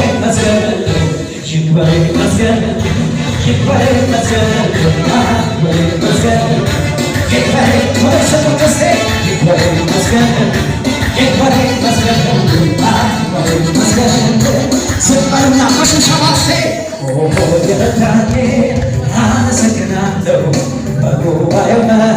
ይመስገን፣ ይክበር ይመስገን፣ ይክበር ይመስገን፣ ይክበር ይመስገን፣ ይክበር ይክበር ይመስገን፣ ይክበር ይመስገን፣ ይክበር ይመስገን። ዝቅ በሉና በሽብሸባ እስቴ የረዳኝ አመሰግናለሁ በጉባኤው መሃል።